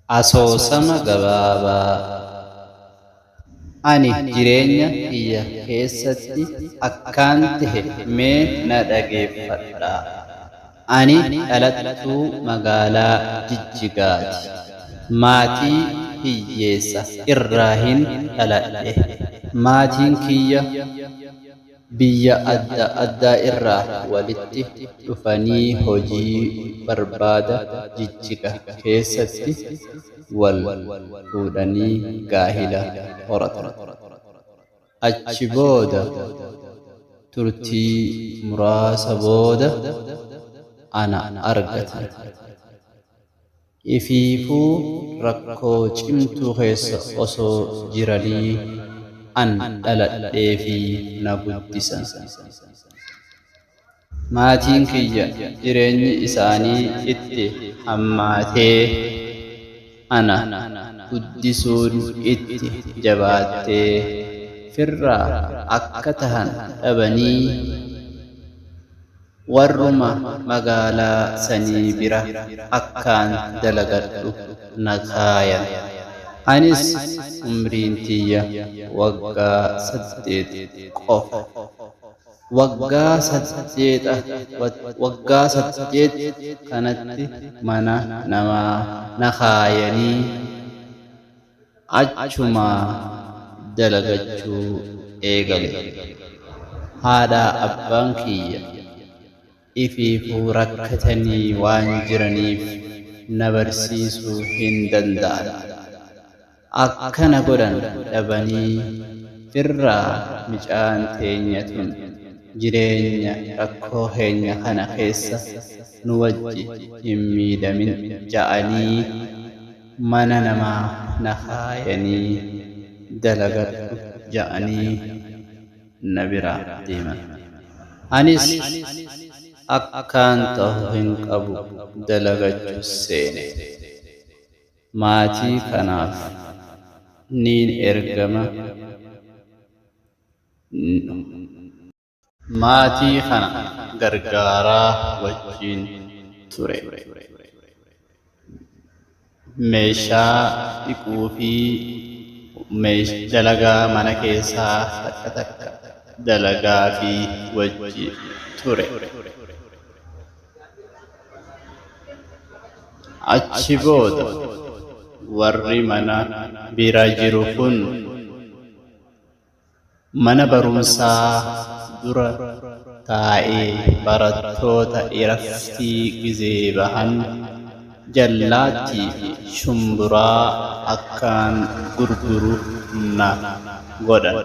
Asoosama gabaabaa Ani jireenya kiyya keessatti akkaan tahe mee na dhageeffadhaa. Ani dhalattuu magaalaa Jigjigaati. Maatii hiyyeessa irraahin dhaladhe. Maatiin kiyya biyya adda addaa irraa walitti dhufanii hojii barbaada Jigjiga keessatti wal fuudhanii gaahila horatan. Achi booda turtii muraasa booda ana argatan. Ifiifuu rakkoo cimtuu keessa osoo jiranii an dhaladheefii na guddisan. Maatiin kiyya jireenyi isaanii itti hammaatee ana guddisuun itti jabaattee firraa akka tahan dhabanii warruma magaalaa sanii bira akkaan dalagadhu na kaayan. Anis umriin tiyya waggaa 8 qofa. Waggaa 8 kanatti mana namaa na kaayanii achumaa dalagachuu eegale. Haadhaa abbaan kiyya ifiifuu rakkatanii waan jiraniif na barsiisuu hin danda'an. Akkana godhan dhabanii firraa micaan teenya tun jireenya rakkoo keenya kana keessa nu wajji hin miidhamin ja'anii mana namaa na kaayanii dalagadhu ja'anii na biraa deeman. Anis akkaan tahu hin qabu dalagachuu seene. Maatii kanaaf niin ergama. Maatii kana gargaaraa wajjin ture. Meeshaa dhiquu fi dalagaa mana keessaa takka takka dalagaa fi wajji ture. Achi booda warri mana bira jiru kun mana barumsaa dura taa'ee barattoota iraftii gizee bahan jallaattii fi shumburaa akkaan gurguru na godhan.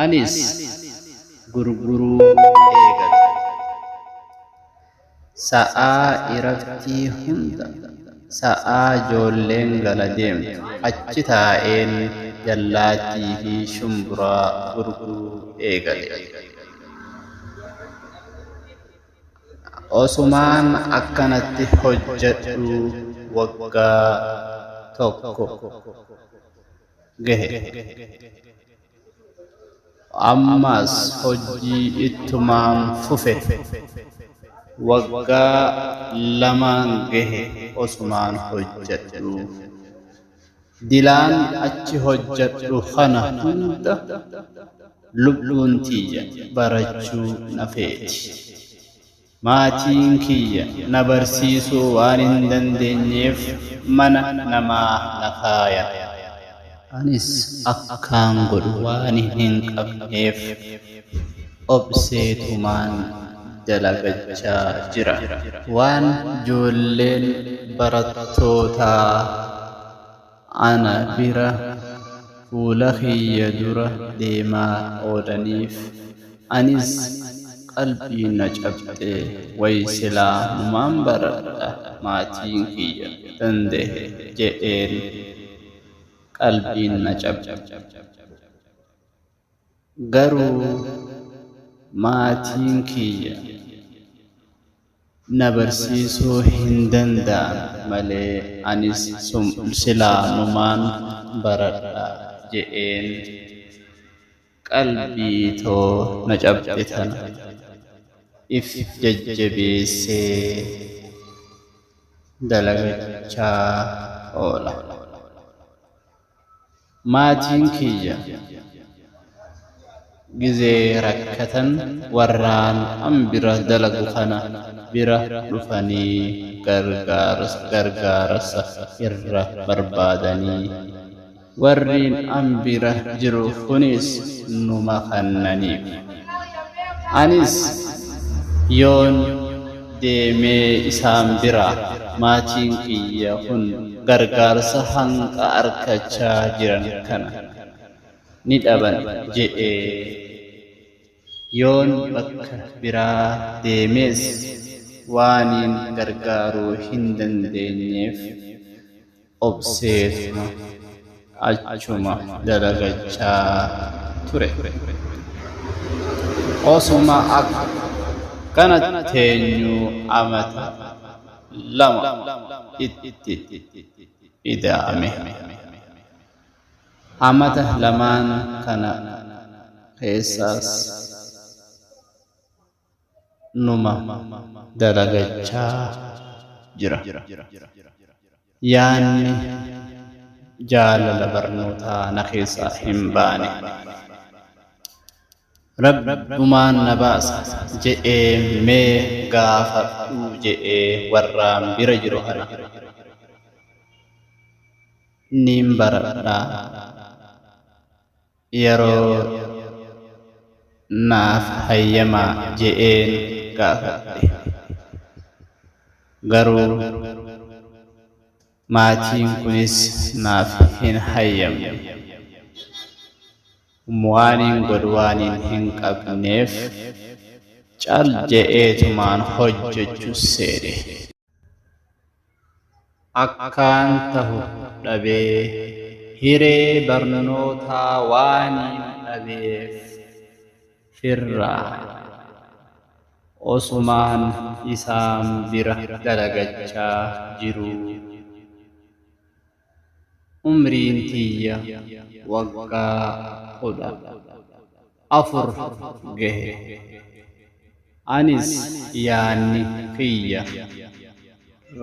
Anis gurguruu eegale. Sa'aa iraftii hunda sa'aa joolleen gala deemtu achi taa'een jallaattii fi shumburaa gurguruu eegale. Osumaan akkanatti hojjedhuu waggaa 1 gahe. Ammas hojii ittumaan fufe. Waggaa 2 gahe osumaan hojjedhuu. Dilaan achi hojjedhu kana hunda lubbuun tiyya barachuu na feeti. Maatiin kiyya na barsiisuu waan hin dandeenyeef mana namaa na kaayan. Anis akkaan godhu waan hin qabneef obseetumaan dalagachaa jira. Waan joolleen barattootaa ana bira fuula kiyya dura deemaa oolaniif anis qalbiin na cabxee way silaa numaan baradha maatiin kiyya danda'e je'een qalbiin na cabxe. Garuu maatiin kiyya na barsiisuu hin danda'an malee anis silaa numaan baradha je'een qalbii too na cabxe tana if jajjabeessee Dalagachaa oola. Maatiin kiyya gizee rakkatan warraan an bira dalagu kana bira dhufanii gargaarsa irra barbaadanii, warriin an bira jiru kunis numa kannaniif. Anis yoon deemee isaan bira, maatiin kiyya kun gargaarsa hanqa arkachaa jiran kana ni dhaban je'ee, yoon bakka biraa deemes waaniin gargaaruu hin dandeenyeef obseetuma achuma dalagachaa ture. Osuma akkanatti teenyuu amata 2 itti ida'ame. Amata lamaan kana keessaas numa dalagachaa jira. Yaanni jaalala barnootaa na keessaa hin baane. Rabbumaan na baasa je'ee, mee gaafadhuu je'ee warraan bira jiru kana nin baradhaa, yeroo naaf hayyamaa je'een gaafadhe. Garuu maatiin kunis naaf hin hayyamne. Waaniin godhu waaniin hin qabneef cal je'eetumaan hojjechuu seene. Akkaan tahu dhabee, hiree barnootaa waaniin dhabeef firraa osumaan isaan bira dalagachaa jiruu umriin tiyya waggaa 14 gahe. Anis yaanni kiyya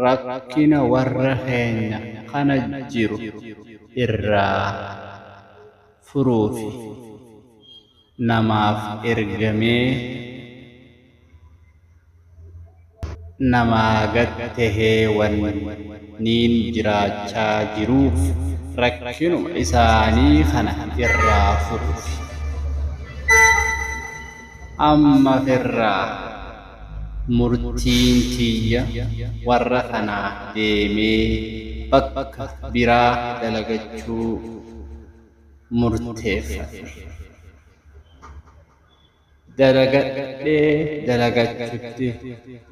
rakkina warra keenya kana jiru irraa furuufi namaaf ergamee namaa gad tahee wanniin jiraachaa jiruuf rakkinuma isaanii kana irraa furuufi. Amma firraa murtiin tiyya warra kanaa deemee bakka biraa dalagachuu murteeffadhe. Dalagadhee dalagachuutti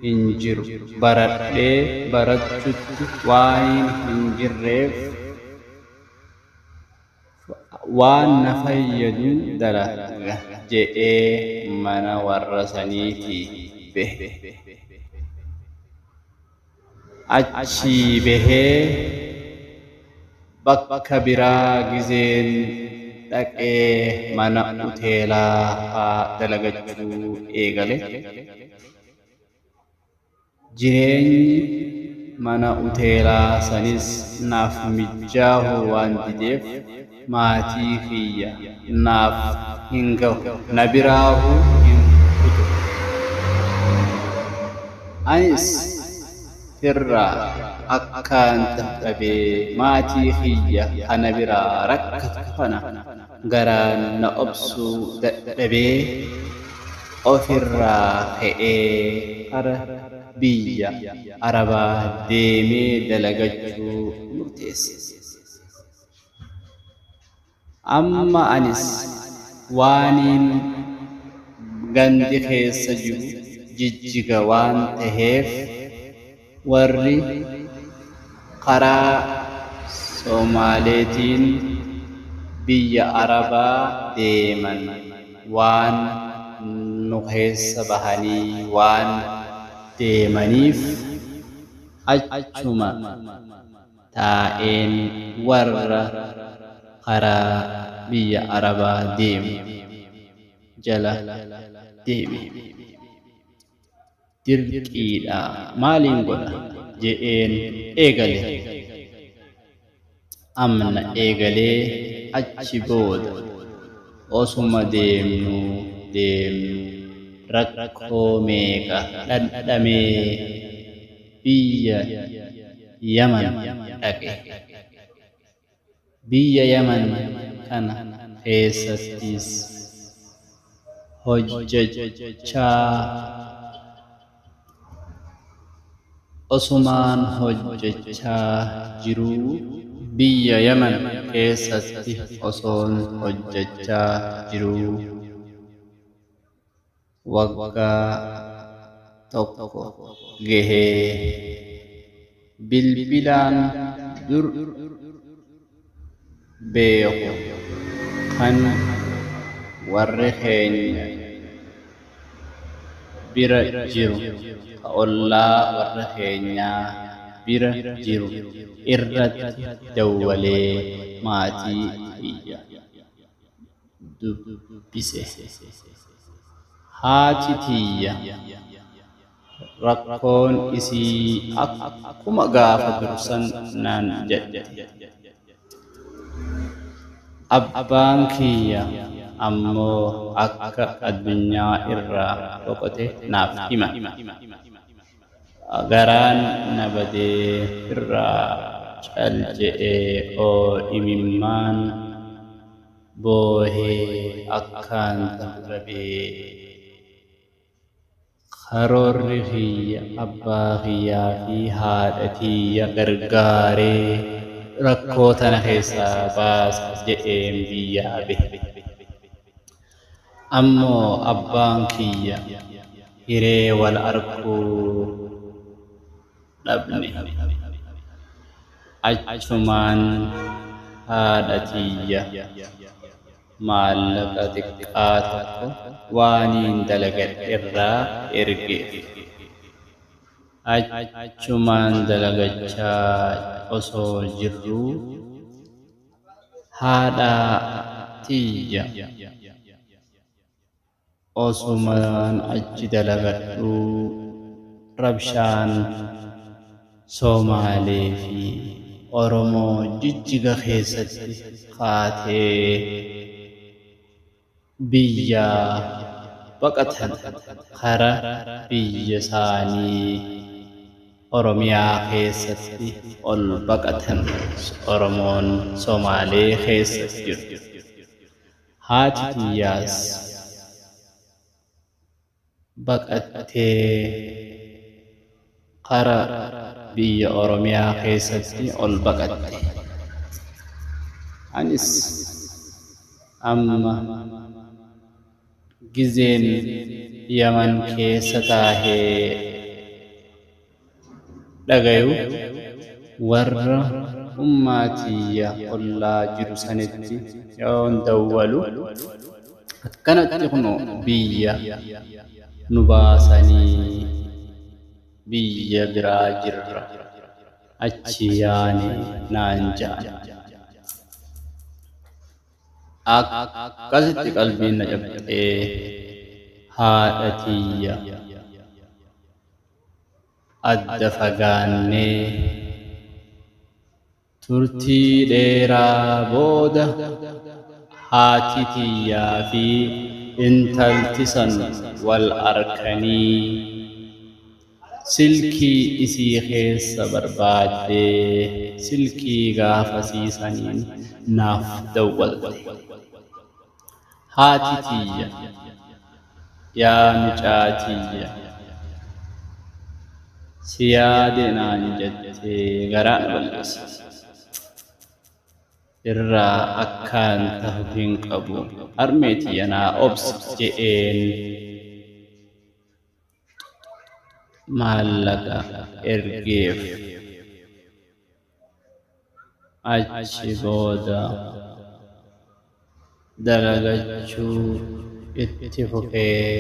hin jiru, baradhee barachuutti waaniin hin jirreef waan na fayyaduun dalaga je'ee mana warra saniitii bahe. Achii bahee bakka biraa gizeen dhaqee mana hoteelaa faa dalagachuu eegale. Jireenyi mana hoteelaa sanis naaf mijaahuu waan dideef maatii kiyya naaf hin gahu, na biraahuu hin kutu. Anis firraa akkaan tahu dhabee, maatii kiyya kana biraa rakkatu kana garaan na obsuu dadhabee ofirraa ka'ee kara biyya Arabaa deemee dalagachuu murteesse. Amma anis waaniin gandi keessa jiru jijjiga waan taheef warri karaa Somaaleetiin biyya Arabaa deeman waan nu keessa bahanii waan deemaniif achuma taa'een warra karaa biyya Arabaa deemu jala deeme. Dirqiidha, maaliin godha? je'een eegale. Amna eegalee achi booda osuma deemnuu deemnuu rakkoo meeqa dhandhamee biyya Yaman dhaqe. Biyya Yaman kana keessattis hojjechaa osumaan hojjechaa jiruu biyya Yaman keessatti osoon hojjechaa jiruu waggaa tokko gahee bilbilaan dur beeku kan warri keenya bira jiru ka ollaa warra keenyaa bira jiru irratti dawwalee maatii kiyya dubbise. Haati tiyya rakkoon isii akkuma gaafa dursan naan jette. Abbaan kiyya ammoo akka addunyaa irraa boqote naaf himan. Garaan na badee irraa cal je'ee imimmaan boohee akkaan ta'u dhabee. Karoorri kiyya abbaa kiyyaa fi haadha tiyya gargaaree rakkoo tana keessaa baasa je'een biyyaa bahe. Ammoo abbaan kiyya hiree wal arguu dhabne. Achumaan haadha tiyya maallaqa xiqqaa tokko waaniin dalagadhe irraa ergeef. Achumaan dalagachaa osoo jirruu haadha tiyya osumaan achi dalagadhuu rabshaan Somaalee fi Oromoo Jijjiga keessatti kaatee biyya baqatan kara biyya isaanii Oromiyaa keessatti ol baqatan Oromoon Somaalee keessa jiru. Haati tiyyaas baqattee kara biyya Oromiyaa keessatti ol baqatte. Anis amma gizeen Yaman keessa taahee dhagayu warra ummaatiyya ollaa jiru sanitti yoon dawwalu akkanatti kunoo biyya nu baasanii biyya biraa jirra achi yaane naan ja'an. Akkasitti qalbiin na cabxee haadha tiyya adda fagaannee turtii dheeraa booda haati tiyyaa fi intalti san wal arkanii silkii isii keessa barbaaddee silkii gaafasiisaniin naaf dawwalte. Haati tiyya yaa mucaa tiyya si yaade naan jettee garaa na balleessite. Irraa akkaan tahu hin qabu harmee tiyya naa obsi je'een maallaqa ergeef. Achi booda dalagachuu itti fufee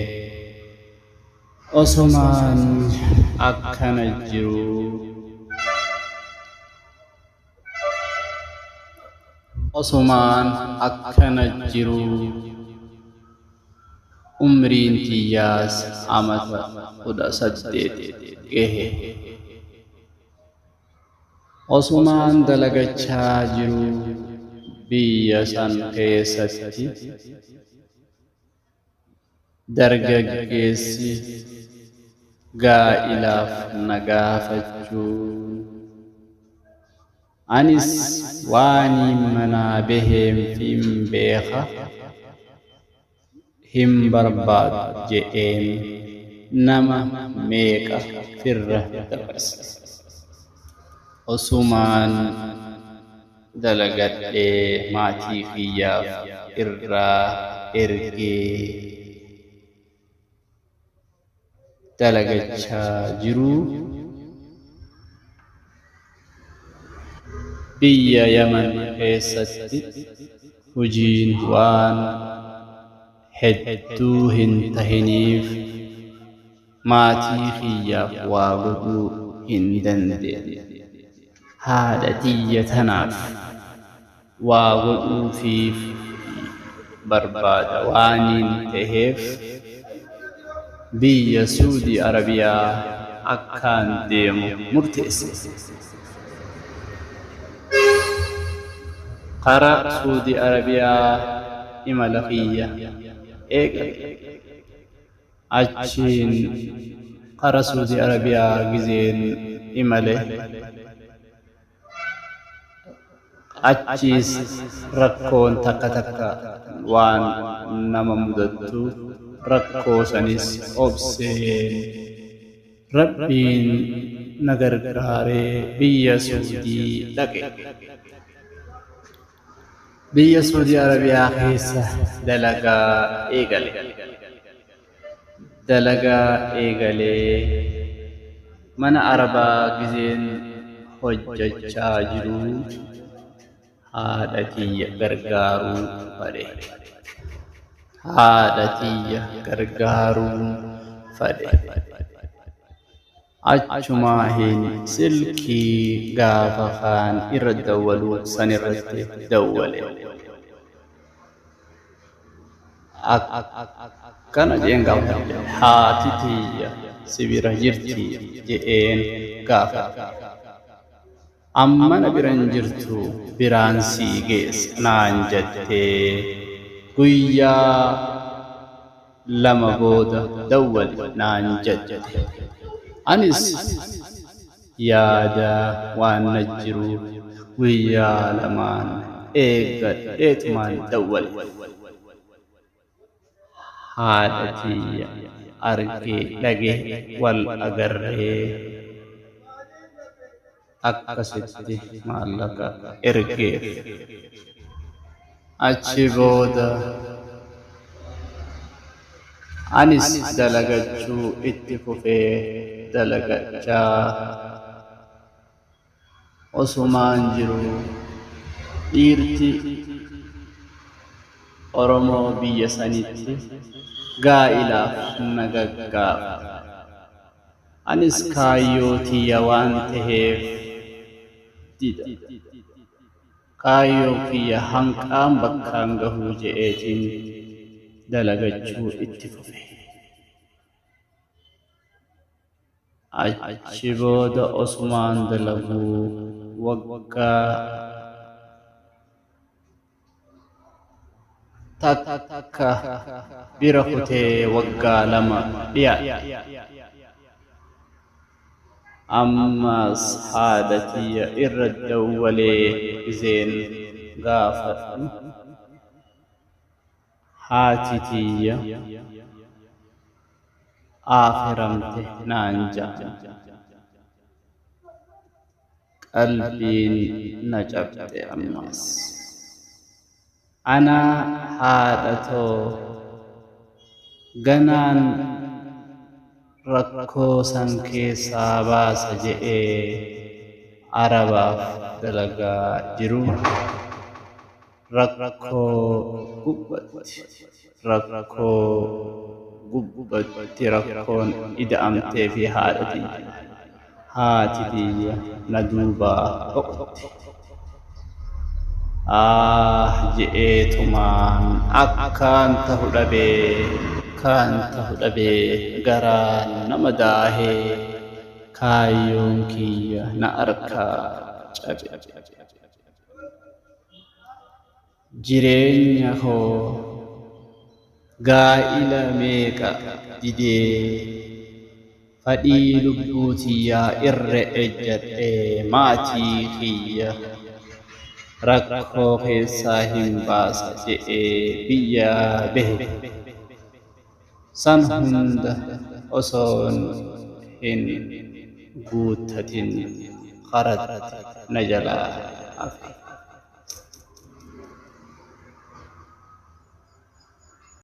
osumaan akkana jiruu osumaan akkana jiruu umriin tiyyaas amata 18 gahe. Osumaan dalagachaa jiruu biyya san keessatti dargaggeessi gaa'ilaaf na gaafachuun anis waaniin manaa baheefin beeka hin barbaadu je'een nama meeqa firra dabarse. Osumaan dalagadhee maatii kiyyaaf irraa ergee dalagachaa jiruu biyya Yaman keessatti hojiin waan hedduu hin tahiniif maatii kiyyaaf waa godhuu hin dandeenye. Haadha tiyya tanaaf waa godhuufiif barbaada waaniin taheef biyya Suudii Arabiyaa akkaan deemu murteesse. Karaa Suudii Arabiyaa imala kiyya eegale. Achiin karaa Suudii Arabiyaa gizeen imale achiis rakkoon takka takka waan nama mudattu rakkoo sanis obseen Rabbiin na gargaaree biyya Suudii dhaqe. Biyya Suudii Arabiyaa keessa dalagaa eegale. Dalagaa eegalee mana Arabaa gizeen hojjechaa jiruu haadha tiyya gargaaruu fedhe. Haadha tiyya gargaaruu fedhe. Achumaahin silkii gaafa kaan irra dawwaluu sanirratti dawwale. Akkana je'een gaafadhe. Haati tiyya si bira jirtii je'een gaafadhe. Amma na bira hin jirtu biraan sii geessa naan jettee guyyaa lama booda dawwali naan jette. Anis yaada waan na jiru guyyaa lamaan eeggadheetumaan dawwale. Haadha tiyya argee dhagee wal agarree akkasitti maallaqa ergeef. Achi booda anis dalagachuu itti fufee dalagachaa osumaan jiruu dhiirti Oromoo biyya sanitti gaa'ilaaf na gaggaafate. Anis kaayyoo tiyya waan taheef dida. Kaayyoo kiyya hanqaan bakkaan gahuu je'eetiin dalagachuu itti fufe. Achi booda osumaan dalaguu waggaa takka bira kutee waggaa lama dhiyaadhe. Ammas haadha tiyya irra dawwalee gizeen gaafadhu haati tiyya aafiramte naan ja'an. Qalbiin na cabxe ammas. Anaa haadha too ganaan rakkoo san keessaa baasa je'ee Arabaaf dalagaa jiru rakkoo gubbatti rakkoo gubbatti rakkoon ida'amtee fi haadha tiyya. Haati tiyya na duubaa boqotte. Ah je'eetumaan akkaan tahu dhabee garaan nama daahee kaayyoon kiyya na harkaa cabe. Jireenya koo gaa'ila meeqa didee fadhii lubbuu tiyyaa irra ejjadhee maatii kiyya rakkoo keessaa hin baasa je'ee biyyaa bahe. San hunda osoon hin guuttatin karatti na jalaa hafe.